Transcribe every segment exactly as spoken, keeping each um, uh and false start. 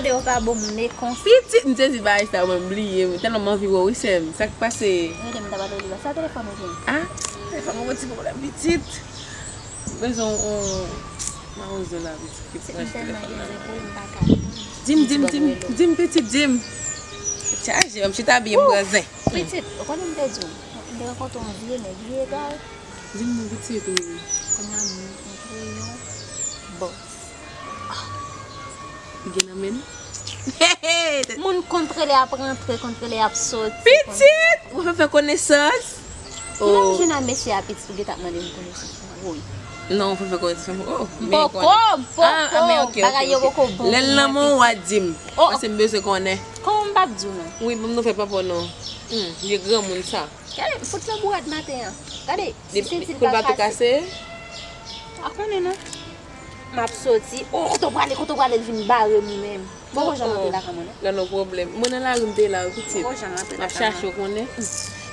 Yo pa bon moun e konsa. Pitit, m sezi bagay sa, mwen bliye. Tèlman m anvi wè w wi, sè m. Sa k pase? Rele m, ta pale li la. Sa telefòn ou gen? Ah, telefòn mwen gon ti pwoblèm, pitit. M bezwen yon mawozo la, pitit, ki branche telefòn nan. Se m tèlman gen zen pou ou, m pa ka. Di m, di m, di m, di m, pitit, di m. Chaje, m chita byen, m pran zen. Pitit, ou konnen m te di w. M te rankontre yon vye nèg, vye egal. Di m non, pitit, wi. Kounye a m rankontre yon bòs. Li gen nan men l? Moun kontre lè ap rantre, kontre lè ap soti. Pitit! Ou fè fè konesans? Kilè m jwenn a mesye a, pitit, ou gentan ap mande m konesans? Woy. Non, ou fè fè konesans. Oh, m poko, m poko. Ah, ah, men ok, ok, ok. Bagay yo poko bon pou mwen, pitit. Lè l nan men w, w a di m. Oh, oh. Paske m bezwen konnen. Kòman m p ap di w non? Wi, ban m nouvèl papa w non. Hmm, vye granmoun sa. Gade, fout lan bourad maten an. Gade, si senti l pa kase. Kou l pa tou kase? Pa konnen non. M ap soti. Oh, kote w prale, kote w prale, l vin bare m ou menm. Poko janm antre lakay mwen non. Nan non pwoblèm. Mwen nan lari m te la wi, pitit. Poko janm antre lakay mwen. M ap chache w konnen.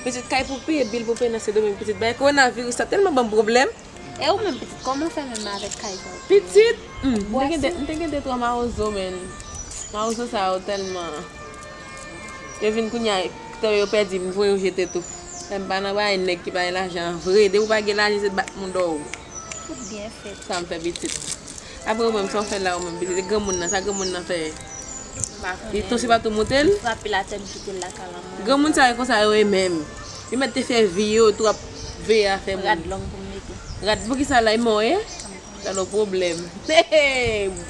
Pitit, kay pou peye, bil pou peye nan Sendomeng, pitit. Bagay kowonaviris la tèlman ban m pwoblèm. E ou menm, pitit, kòman w fè menm avèk kay sa w? Pitit, hmm, m te gen de, m te gen de twa mawozo, men mawozo sa yo tèlman. Yo vin kounye a, tan yo pèdi, m voye yo jete tou. Lè m pa nan bagay nèg ki pa gen lajan an vre. Depi w pa gen lajan, se bat moun dò w. Tout byen fèt. Sa m fè pitit. Apre ou menm, sa w fè la ou menm, pitit? E granmoun nan, sa granmoun nan fè? Li tou se pa tou moute l? Frape l atè, m kite l lakay la mwen. Granmoun sa yo konsa yo ye menm. Yo mèt te fè vi yo, tou ap veye afè moun. Rad long pou m mete. Rad, poukisa la, e mò ye? Gade yon pwoblèm.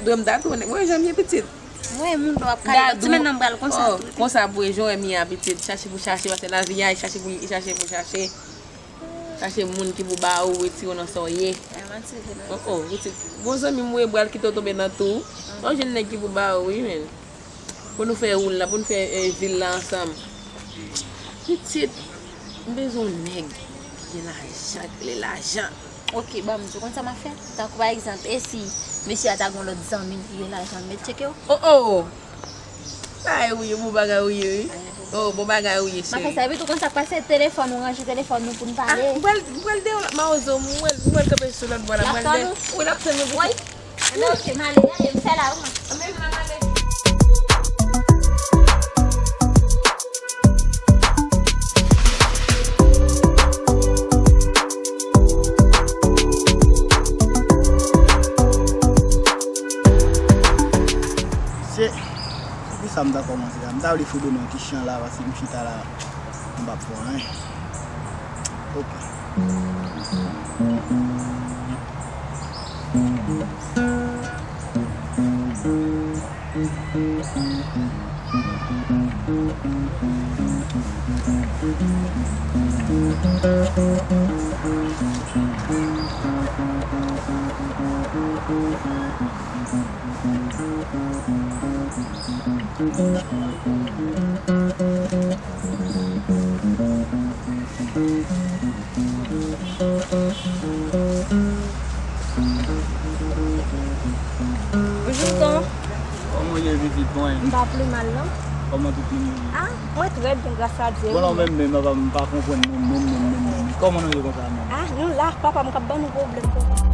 Dwèm ta tounen. Mwen janm ye pitit. Mwen moun dò ap kale, lòt semèn nan m pral konsa tou. Konsa pou e jan w wè m ye a pitit. Chache pou chache, paske lavi a, e chache pou, e chache pou chache. Chache moun ki pou ba ou, retire w nan sa w ye. Oh, oh, pitit. Bon zanmi m ou ye, pral kite w tonbe nan tou. Yon jèn nèg ki pou ba ou, wi, men. Pou nou fè woul la, pou nou fè, eh, vil la ansanm. Pitit, m bezwen yon nèg ki gen lajan, ki rele lajan. Ok, ban m di w, konn sa m ap fè? Tankou pa egzanp, e si mesye a ta gen yon lòt zanmi l ki gen lajan, m mèt tcheke w? Oh, oh! Bagay ou ye, bon bagay ou ye, wi. Oh, bon bagay ou ye, cheri. M ap fè sa, epi tou konn sa k pase, telefòn, ou ranje telefòn nou pou n pale. Ah, m pral, m pral dèyè w la, mawozo, m wè l, m wè l kanpe sou lòt bò la, m pral dèyè. Wi, l ap tann nou, pitit. Anben, ok, m ale, gade, m fè la, wi, mwen. Anben, m ap ale. Se, se pou sa m ta kòmanse la. M ta vle fout ou nan ti chan la, paske m chita la, m p ap fè anyen. Ok. Bonjou, tonton. Kòman w ye, pitit mwen? M pa pli mal, non. Kòman tout moun ye? Ah, mwen trè byen, gras a Dye. Bon, non, menm, menm, papa, m pa konprann, menm, menm, menm, menm, menm. Kòman nou ye konsa, menm? Ah, nou la, papa, m k ap ban nou pwoblèm, tonton.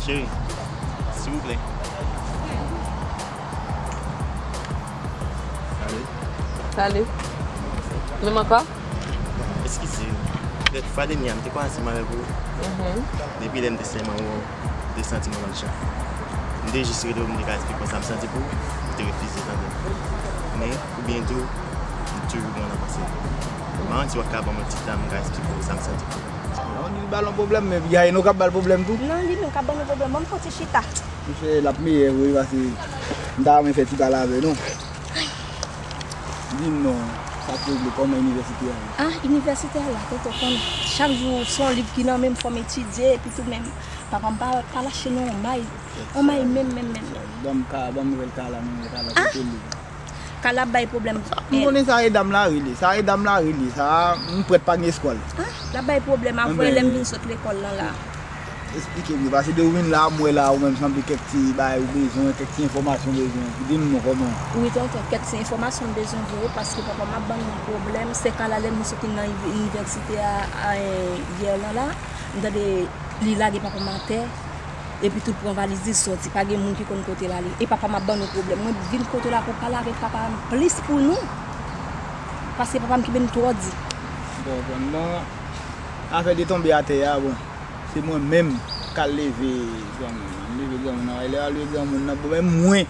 Cheri, silvouplè. Salut. Salut. Menm ankò? Eskize, petèt fwa dènye a, m te konn ansanm avèk ou. Mhm. Depi lè m te sèlman wè w, m te santi m yon lòt jan. M te jis rele w, m te ka eksplike w sa m santi pou ou, ou te refize tande. Men, oubyen tou, m toujou gen w nan panse. M pa santi w ap ka ban m yon ti tan, m ka eksplike w sa m santi pou ou. Non, li ba l yon pwoblèm, men piga e nou k ap ba l pwoblèm tou. Non, li menm k ap ban nou pwoblèm. Ban m fè yon ti chita. Misye, l ap meyè vre, paske m ta renmen fè ti pale avè nou. Di m non. Sa k regle, kòman inivèsite a ye? Ah, inivèsite a la, tonton, kòm chak jou se yon liv ki nan men m, fò m etidye, epi tou menm, papa m pa, pa lache nan yon may, yon may menm, menm, menm, menm. Ban m ka, ban m nouvèl Kala, nouvèl Kala, kote l ye? Kala ap bay pwoblèm. M konnen sa e dam la rele, sa e dam la rele, sa m prèt pa gen espwa l. Ah, l ap bay pwoblèm, avwe lè m vin sot lekòl lan la. Esplike m, paske depi w vin la, m wè la, ou menm sanble kèk ti bagay ou bezwen, kèk ti enfòmasyon ou bezwen. Di m non kòman. Wi, tonton, kèk ti enfòmasyon m bezwen vre, paske papa m ap ban m yon pwoblèm. Se Kala lè m soti nan inivèsite a, a, yè lan la, m tande li lage papa m atè, epi tou l pran valiz li soti, pa gen moun ki konn kote l ale. E papa m ap ban nou pwoblèm. Mwen vin kote w la pou pale avèk papa m plis pou nou, paske papa m kenbe n twò di. Bon, bon, bon, afè de tonbe atè a, bon. Se mwen menm k al leve granmoun nan. M leve granmoun nan, lè m al leve granmoun nan, bon, menm mwen,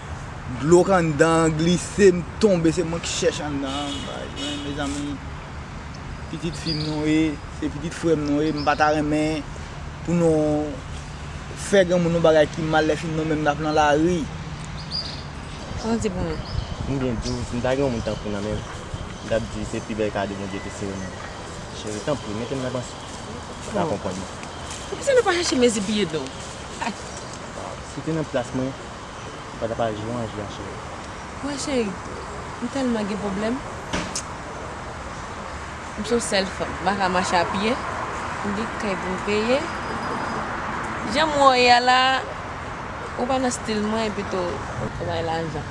dlo k anndan an glise, m tonbe, se mwen k chèche anndan an. Bay, men, mezanmi, pitit fi m nou ye, se pitit frè m nou ye, m pa ta renmen pou nou fè granmoun nou bagay ki mal, lè fin nou menm n ap nan lari. Sa w di pou mwen? M byen di w, si m ta gen yon moun tankou w nan men m, m t ap di se pi bèl kado Bondye te sere mwen. Cheri, tanpri, mete m nan panse. Ou pa konprann mwen. Epi si nou pa chache mezi piye do? Ay. Si w te nan plas mwen, ou pa t ap aji jan w aji a, cheri. Wè, cheri, m tèlman gen pwoblèm. M se yon sèl fanm, m pa ka mache a pye. M gen kay pou m peye. Jan m wè w ye a la, ou pa nan stil mwen, epi tou, ou bay lajan.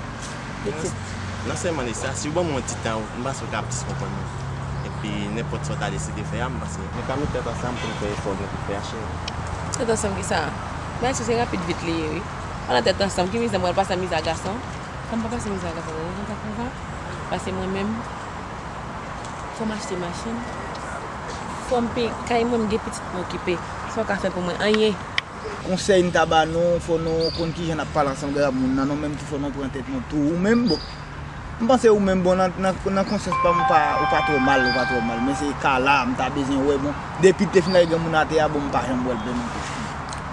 Pitit. Non sèlman de sa, si w ban mwen yon ti tan, m panse w ka plis konprann mwen. Epi, nenpòt sa w ta deside fè a, m panse nou ka met tèt ansanm pou n fè efò gen pou fè a, cheri. Tèt ansanm ki sa? Bagay sa se rapid vit li ye, wi. Pandan tèt ansanm, ki mizè m pral pase a mizè a gason? Fò m pa pase mizè a gason, non, konsa, konsa. Paske mwen menm, fò m achte machin, fò m peye kay mwen, m gen pitit pou m okipe. Sa w ka fè pou mwen? Anyen. Konsèy m ta ba nou, fò nou konn kijan n ap pale ansanm granmoun nan, nou menm tou fò nou pran tèt nou tou. Ou menm, bon, m panse ou menm, bon, nan, nan, nan konsyans pa m, ou pa, ou pa twò mal, ou pa twò mal. Men se ka la, m ta bezwen wè, bon, depi l te fin lage granmoun atè a, bon, m pa janm wè l menm ankò.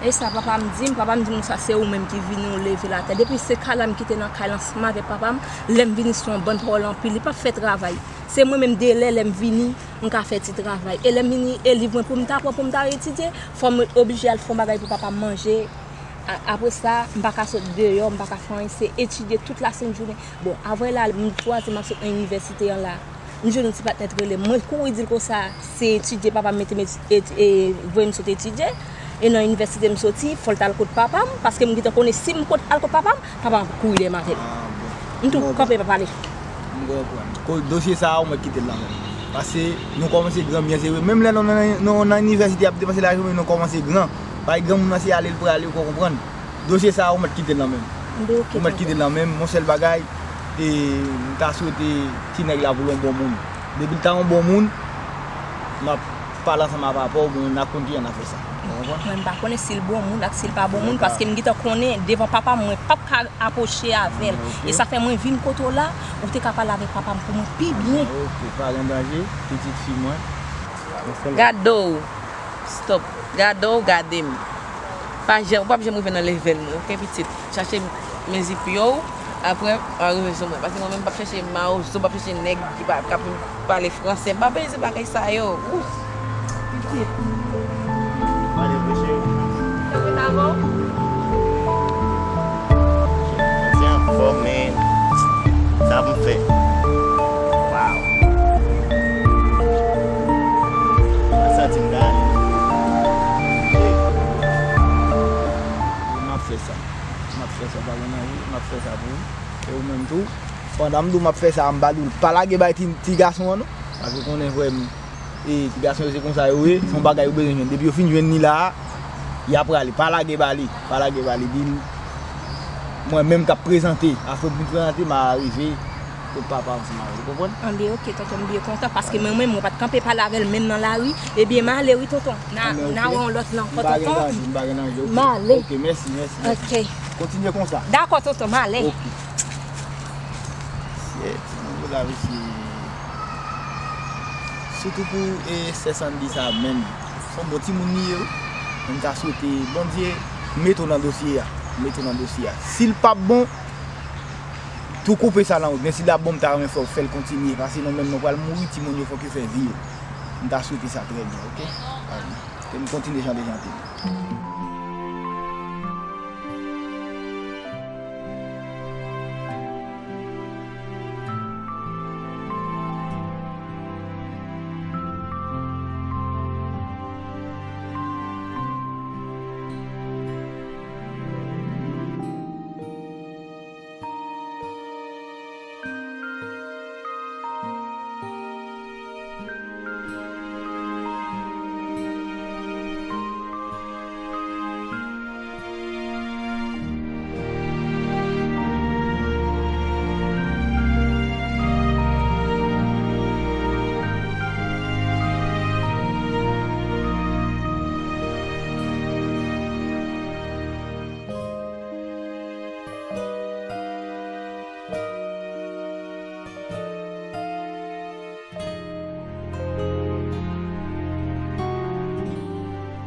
E sa papa m di m, papa m di m sa se ou menm ki vini ou leve l atè. Depi se ka la m kite nan kay la ansanm avèk papa m, lè m vini se yon bann pawòl anpil, li p ap fè travay. Se mwen menm de lè, lè m vini, m ka fè ti travay. E lè m vini, e liv mwen pou m ta pran, pou m ta etidye, fò m oblije al fè yon bagay pou papa m manje. A-, apre sa, m pa ka sot deyò, m pa ka fè anyen, se etidye tout lasenn jounen. Bon, avwe la, m twazyèm ap sot nan inivèsite an la. M jwenn yon ti patnè t rele m. Mwen kouri di l konsa, se etidye papa m mete m eti-, eti-, e, voye m sot etidye. E nan inivèsite m soti, fò l t al kot papa m, paske m gentan konnen si m kot, al kot papa m, papa m ap kouri dèyè m avè l. Ah, bon. M tou kanpe pa pale. M konprann. Ko-, dosye sa a, ou mèt kite l nan men m. Paske nou kòmanse gran byen sere. Menm lè nou nan, nou nan inivèsite ap depanse lajan, men nou kòmanse gran. Bay granmoun nan se ale l prale, ou konprann. Dosye sa a, ou mèt kite l nan men m. Ou mèt kite l nan men m. Yon sèl bagay, e, m ta swete ti nèg la vin yon bon moun. Depi l ta yon bon moun, n ap pale ansanm avè papa w, bon, n a konn kijan n a fè sa. Ou konprann? Mwen, m pa konnen si l bon moun ak si l pa bon moun, paske m gentan konnen devan papa m, mwen p ap ka apwoche avè l. E sa fè mwen vin kote w la, ou te ka pale avèk papa m pou mwen pi byen. Ok, pa gen danje, pitit fi mwen. Gade w. Stop. Gade w, gade m. Pa janm, ou p ap janm rive nan level mwen, oke, pitit? Chache mezi pye w, apre, w a rive sou mwen. Paske mwen menm, m p ap chache mawozo, m p ap chache nèg ki pa, k ap pale franse. M pa bezwen bagay sa yo. Ouf. Pitit. Pale vre, cheri. Mwen vin avè w. Mwen te anfòm, men sa pou m fè. Wow. Mwen santi m ka ale. M ap fè sa. M ap fè sa, pa gen anyen. M ap fè sa pou ou. E ou menm tou. Pandan m di w m ap fè sa, m ba li w. Pa lage bay ti, ti gason an, non. Paske w konnen, frè m, e, ti gason yo se konsa yo ye, se yon bagay yo bezwen jwenn. Depi yo fin jwenn li la a, y a prale. Pa lage ba li, pa lage ba li, di l, mwen menm k ap prezante, afè pou m prezante, m a rive kot papa ansanm avè l, ou konprann? Anben, oke, tonton, m byen kontan, paske mwen menm, mwen pa t kanpe pale avè l menm nan lari. Ebyen, m ale wi, tonton. N a, n a wè yon lòt lan ankò, tonton. M pa gen danje, m pa gen danje, oke. M ale. Oke, mèsi, mèsi, mèsi. Oke. Kontinye konsa. Dakò, tonton, m ale. Oke. Shit, timoun yo la, mesye. Sitou pou, e, sè Sandy sa menm. Se yon bon timoun li ye, wi. Mwen ta swete Bondye mete w nan dosye a. Mete w nan dosye a. Si l p ap bon, Tou koupe sa nan wout, men si l ap bon, m ta renmen fè w fè l kontinye, paske nou menm nou pral mouri, timoun yo fòk yo fè vi yo. M ta swete sa trè byen, oke? Alright. Ke m kontinye chante, chante.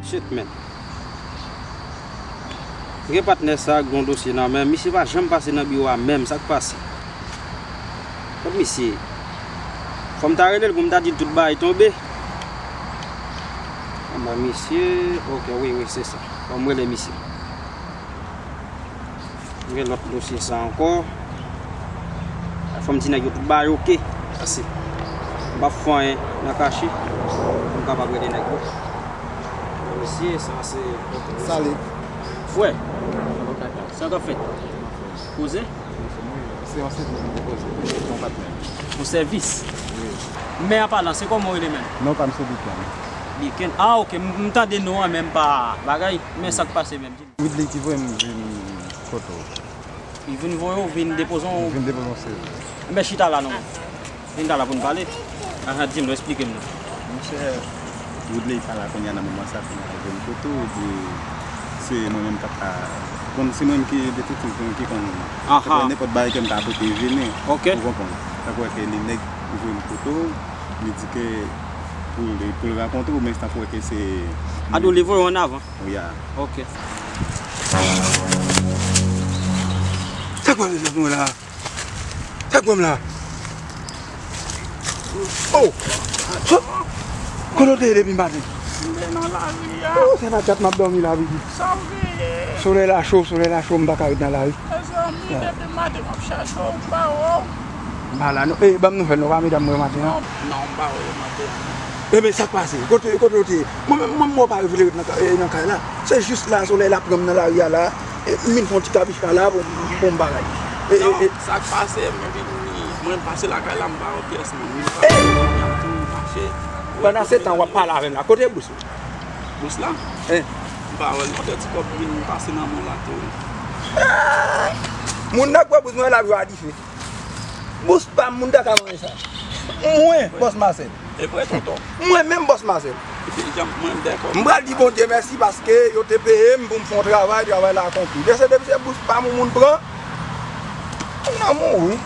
Shit, man. Gen patnè sa a k gen yon dosye nan men, misye pa janm pase nan biwo a menm, sa k pase? Kot misye ye? Fò m ta rele l pou m ta di l tout bagay tonbe. Anba misye, ok, wi, wi, se sa. Fò m rele misye. Gen lòt dosye sa ankò. Fò m di nèg yo tout bagay oke. Ase. M p ap fè anyen nan kache. Pou m kapab rele nèg yo. Mesye, sa se. Salut. Frè. Sa k ap fèt? Poze? Se yon sèvis m pwopoze. Yon patnè. Yon sèvis? Wi. Men an palan, se kòman w rele menm? Non pa m se Biken. Biken? Ah, ok. M, m tande non an, men m pa bagay. Men sa k pase menm? Woodley ki voye m vin kote w. Li vin voye w vin depoze w? Vin depoze yon sèvis. Enben, chita la non. Vin ta la pou n pale. Aha, di m non, eksplike m non. Monchè, Woodley pa la kounye a nan moman sa, kounye a li voye m kote w, di se mwen menm k ap ka, bon, se mwen menm ki detektiv, mwen ki konn nenpòt bagay ke m ta pote vini. Ok. Ou konprann? Tankou wè ke li nèg ki voye m kote w, li di ke pou l, pou l rakontre w, men tankou wè ke se. Ado, li voye w an avan. Wi a. Ok. Sa k pase sou mwen la? Sa k pran m la? Oh! Kote w te ye depi maten? M te nan lari a. Oh, se nan tchat m ap dòmi la, pitit. Sa w veye? Solèy la cho, solèy la cho, m pa ka ret nan lari. Mezanmi, depi maten m ap chache w, m pa wè w. M pa la non. E, ban m nouvèl non, pa medam mwen maten an. Non, non, m pa wè yo maten an. Enben, sa k pase? Kote, kote w te ye? Mwen menm, mwen, mwen pa revle ret nan ka-, e, nan kay la. Se jis la, solèy la pran m nan lari a la. E, m vin fè yon ti kabicha la pou, pou m bagay. E, e, non, e. Sa k pase, mwen vin, mwen pase lakay la, m pa wè pyès moun. M pa wè moun, m ap tou mache. Pandan se tan, w ap pale avè m la. Kote bous ou? Bous la? Hein? M pa wè l non, de ti kòb vin pase nan men w la tou. Moun nan k pran bous mwen la, yo a dife. Bous pa m, moun ta ka manje sa. Mwen, bòs Masèl. E vre, tonton. Mwen menm, bòs Masèl. Epi, jan mwen, m dèkò. M pral di Bondye mèsi paske yo te peye m pou m fè yon travay, travay la akonpli. Depi se, depi se bous pa m, moun pran, m nan mouri.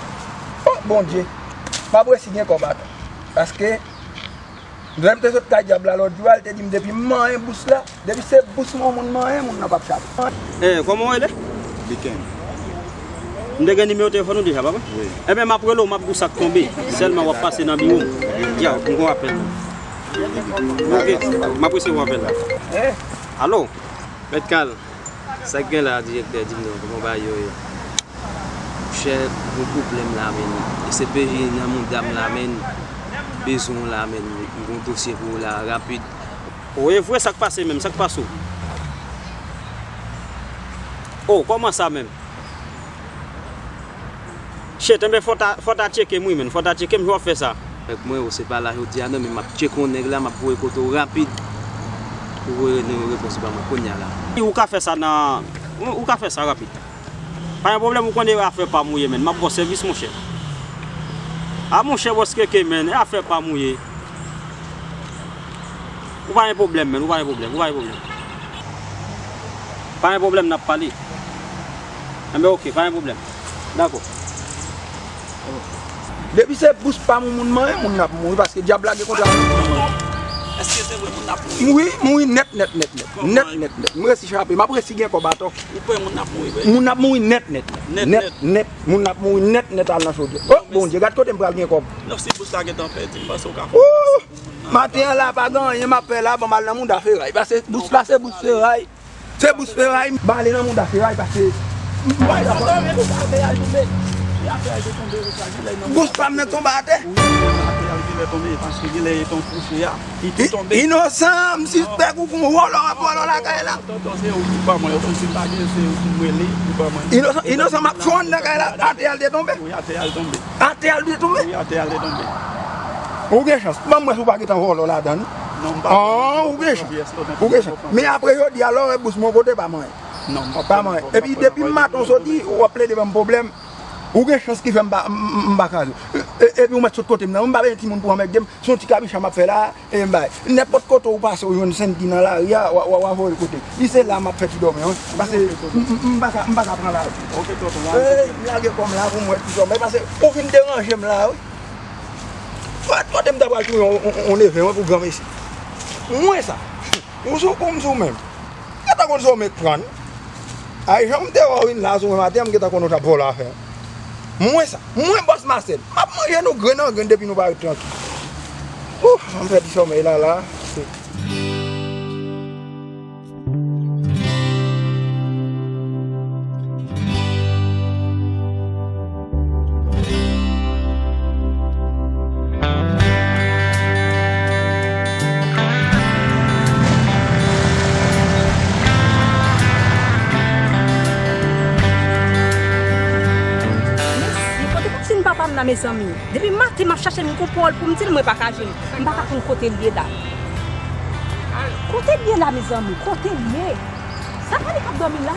Oh, Bondye. M ap resi gen kòb ankò. Paske, lè m te sot kay dyab la lòt jou a, li te di m depi m manyen bous la, depi se bous mwen moun manyen, moun nan p ap chape. Eh, kòman w rele? Biken. M te gen nimewo telefòn ou deja, papa? Wi. Enben, m ap rele w, m ap di w sa k tonbe. Sèlman w ap pase nan biwo m. Ya, m gon apèl. Ok, m ap resevwa apèl la. Eh. Alo? Mèt Kal, sa k gen la, direktè, di m non, kòman bagay yo ye? Monchè, gon pwoblèm la, menn. S P J nan mouda m la, menn. Bezwen w la, menn. M gon dosye pou ou la, rapid. O, e vre, sa k pase menm? Sa k pase w? O, kòman sa menm? Shit, enben, fò w ta, fò w ta tcheke m, wi, menn. Fò w ta tcheke m, jan w ap fè sa. Avèk mwen, o, se pa la jodi a, non, men m ap tcheke yon nèg la, m ap voye kote w rapid. Pou voye yon repons ba mwen kounye a la. Ou ka fè sa nan, ou, ou ka fè sa rapid. Pa gen pwoblèm, ou konnen afè pa m ou ye, menn. M ap ba w sèvis, monchè. A, monchè, bòs Keke, menn, e afè pa m ou ye. Ou pa gen pwoblèm, menn, ou pa gen pwoblèm, ou pa gen pwoblèm. Pa gen pwoblèm, n ap pale. Enben, oke, pa gen pwoblèm. Dakò. Depi se bous pa m ou moun manyen, moun nan ap mouri, paske dyab la gen kontra avèk moun manyen. Èske se vre moun ap mouri? Wi, mouri nèt, nèt, nèt, nèt. Kòman? Nèt, nèt, nèt. M resi chape, m ap resi gen kòb atò. Ou kwè moun ap mouri vre? Moun ap mouri nèt, nèt, nèt. Nèt, nèt, nèt. Moun ap mouri nèt, nèt al nan chodyè. Oh, Bondye, gad kote m pral gen kòb. Non, si bous la gentan pèdi, m panse w ka fè. Ooh! Maten an la, pa gen anyen m ap fè la, ban m al nan mouda feray. Pase bous la, se bous feray. Se bous feray, m ale nan mouda feray, pase m pa ka konn. Bous pa m nan tonbe atè. Wi, atè a genlè tonbe, paske genlè e t on fouche a. Li tou tonbe. Inosan, m sispèk ou gon vòlò ap vòlò lakay la. Tonton, se ou ki ban mwen. Ou si m pa gen, se ou ki m rele, ou ban mwen. Inosan, Inosan, m ap fè anndan kay la. Atè a l te tonbe? Wi, atè a l tonbe. Atè a l te tonbe? Wi, atè a l te tonbe. Ou gen chans. Ban m wè si w pa gentan vòlò ladan, non? Non, m pa vòlò. Ou gen chans. Ou gen chans. Men apre jodi a, lè w wè bous mwen kote pa mwen. Non, m pa vòlò. Pa mwen. Epi depi maten w soti, w ap plede ban m pwoblèm. Ou gen chans ki fè m pa, m, m, m pa kraze w. E, e, epi ou mèt sot kote m nan. M pa bezwen timoun pou anmède m. Se yon ti kabicha m ap fè la. E m bay. Nenpòt kote ou pase, ou jwenn Sendy nan lari a, w a, w a, w a voye l kote. Li se la m ap fè ti dòmi an. Pase m, m, m pa ka, m pa ka pran lari. Ok, tonton, m lage kò m la pou m wè ti sòmèy. Pase ou fin deranje m la, wi. Kote m ta pral touye yon, yon, yon neve mwen pou granmesi. Mwen sa. Ou sou kou m sou menm. Gentan konn sa w met pran. Ay, jan m te wè w vin la sou mwen maten an, m gentan konn ou t ap vòlò afè an. Mwen sa, mwen bòs Masèl, m ap manje nou grenn an grenn depi nou pa ret trankil. Ouf, m fè ti sòmèy la la. Mesi, kote pap sin papa m nan, mezanmi? Depi maten, m ap chache l, m gon pawòl pou m di l, mwen pa ka jwenn. M pa ka konn kote l ye la. Kote l ye la, mezanmi? Kote l ye? Sa pa li k ap dòmi la?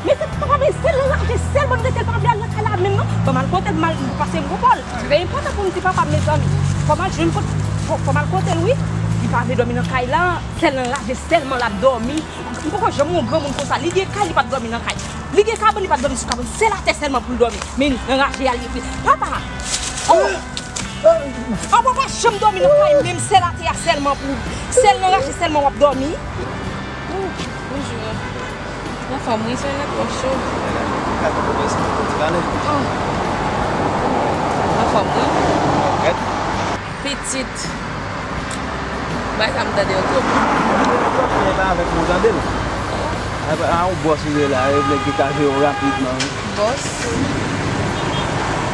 Men se papa, men sèl nan raje sèlman m rete, l pa vle al nan kay la menm non. Fò m al kote l, m al, pase m gon pawòl. Trè enpòtan pou m di papa m, mezanmi. Fò m al jwenn kot, fò, fò m al kote l, wi. Li pa vle dòmi nan kay la, sèl nan raje sèlman l ap dòmi. M poko janm wè yon granmoun konsa. Li gen kay, li pa t dòmi nan kay. Li gen kabann, li pa t dòmi sou kabann. Sèl atè sèlman pou l dòmi. Men nan raje a, li rete. Papa! Oh! An papa janm dòmi nan kay, menm sèl atè a sèlman pou, sèl nan raje sèlman w ap dòmi. Bonjou. Anfòm wi, se nèg twò cho. Gade pou mwen si mwen pran ti pale. Oh. Anfòm wi. Pitit. Bagay sa m tande yo twòp. Twòp, men pa avèk mwen tande l. A, a, yon bòs ou ye la, e vle ki ka jere w rapidman wi. Bòs.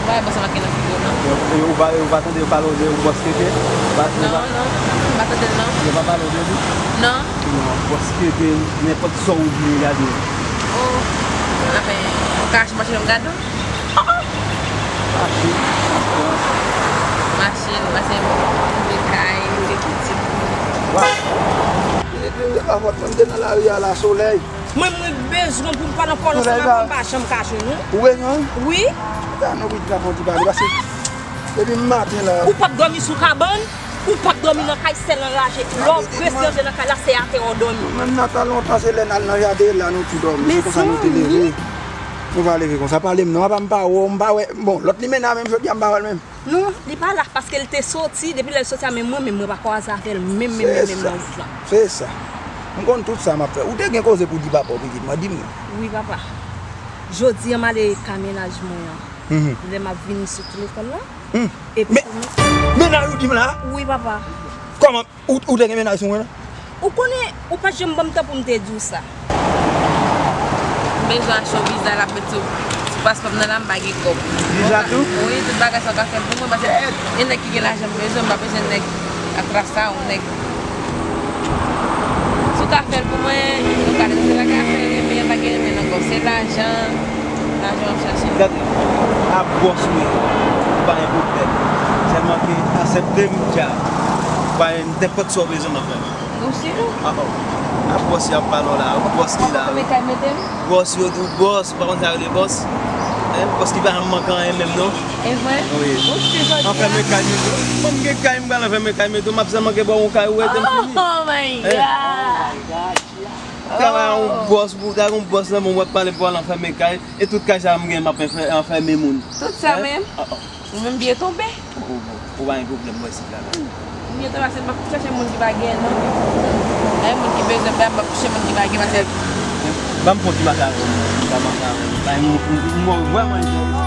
Bagay bòs sa pa gen nan figi w non. Yo, yo pa, yo pa tande yo pale w de yon bòs keke? Pa, yo pa. Non, non, m pa tande l non. Yo pa pale w de li? Non. Non, bòs keke, nenpòt sa w vle gade. Oh, anfen, ou ka achte machin, m gade w. Machin, machin, m gen kay, m gen pitit. Waw. E, e, e pa fòt mwen, m te nan lari a la, solèy. Mwen, mwen bezwen pou m pa nan pòl ansanm avè w, m pa janm ka jwenn ou. Ou bezwen? Wi. Sa nou vin ka fè yon ti pale, paske depi maten la. Ou p ap dòmi sou kabann, ou p ap dòmi nan kay, sèl nan raje. Lè w prese rantre nan kay la, se atè w dòmi. Nou menm nan tan lontan, se lè n al nan jaden la, nou tou dòmi. Se konsa nou te leve. Nou pa leve konsa, pale m non, apa m pa wè w, m pa wè. Bon, lòt limena menm, jodi a m pa wè l menm. Non, li pa la, paske l te soti, depi lè l soti a, men mwen menm, mwen pa kwaze avè l menm, menm, menm, menm nan wout lan. Se sa. M konn tout sa m ap fè. Ou te gen koze pou di papa w, pitit mwen, di m non. Wi, papa. Jodi a, m ale ka mennaj mwen an. Mhm. Lè m ap vini sou telefòn lan. Hmm. Epi men, mennaj ou di m la? Wi, papa. Kòman? Ou, ou te gen mennaj sou mwen la? Ou konnen, ou pa t janm ban m tan pou m te di w sa. M bezwen achte yon viza l ap met sou, sou paspò m nan la, m pa gen kòb. Viza tou? Wi, tout bagay sa w ka fè l pou mwen, paske e nèg ki gen lajan m bezwen, m pa bezwen nèg atra sa, yon nèg. Si w ka fè l pou mwen, nou ka rete la ka fè, renmen an pa gen renmen ankò, se lajan. Lajan w ap chache. Gade, a bòs ou ye, pa gen pwoblèm. Sèlman ke aksepte m dja. Pa gen nenpòt sa w bezwen m ap fè. Ou si? A, a, a bòs y ap pale w la, bòs ki la. Ou pa konn konbyen kay mete m? Bòs yo di w bòs, ou pa konn sa yo rele bòs? Hein? Bòs ki pa janm manke anyen menm non. E vre? Wi. Ou si jodi a? Anfèmen kay mete w. Bon, m gen kay, m pral anfèmen kay mete w, m ap sèlman ke ba w yon kay ou rete m fini. Oh my God! Travay a yon bòs, pou ta gen yon bòs nan men w, w ap pale pou al anfèmen kay, e tout kay sa m gen, m ap anfè-, anfèmen moun. Tout sa menm? Hein? Ah, ah. Ou menm byen tonbe. Ou, ou, ou pa gen pwoblèm, mwen isit la, la. Byen tou, paske m p ap chèche moun ki pa gen non. Ay, moun ki bezwen bay, m p ap chèche moun ki pa gen, paske... Ban m fon ti makaron, ti makaron. Bay, m, m, m, m, vrèman enterese.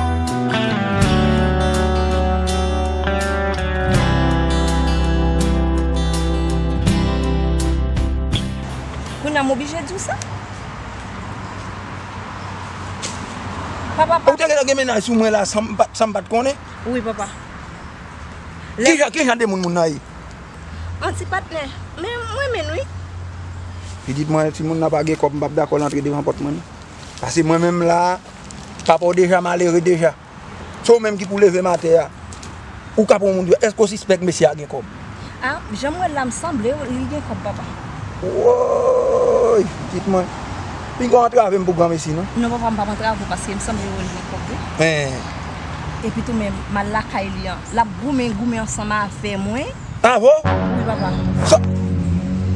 Kounye a m oblije di w sa? Papa, pa... Ou te gentan gen mennaj sou mwen la san m pa t, san m pa t konnen? Wi, papa. Lè... Ki jan, ki jan de moun moun nan ye? Yon ti patnè. Men mwen menm wi. Pitit mwen, timoun nan pa gen kòb, m p ap dakò l antre devan pòt mwen non. Paske mwen menm la, papa w deja malere deja. Se ou menm ki pou leve m atè a. Ou ka pran moun, èske w sispèk mesye a gen kòb? A, jan m wè l la, m sanble li gen kòb, papa. Woy, pitit mwen. Pinga w antrave m pou granmesi non. Non, papa, m p ap antrave w paske m sanble wè l gen kòb wi. Epi tou menm, m al lakay li an. L ap goumen, goumen ansanm avè mwen. Avè w? Wi, papa. Sa,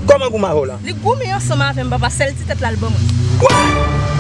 kòman goumen avè w la? Li goumen ansanm avè m, papa, sèl ti tèt la l ban mwen. Woy!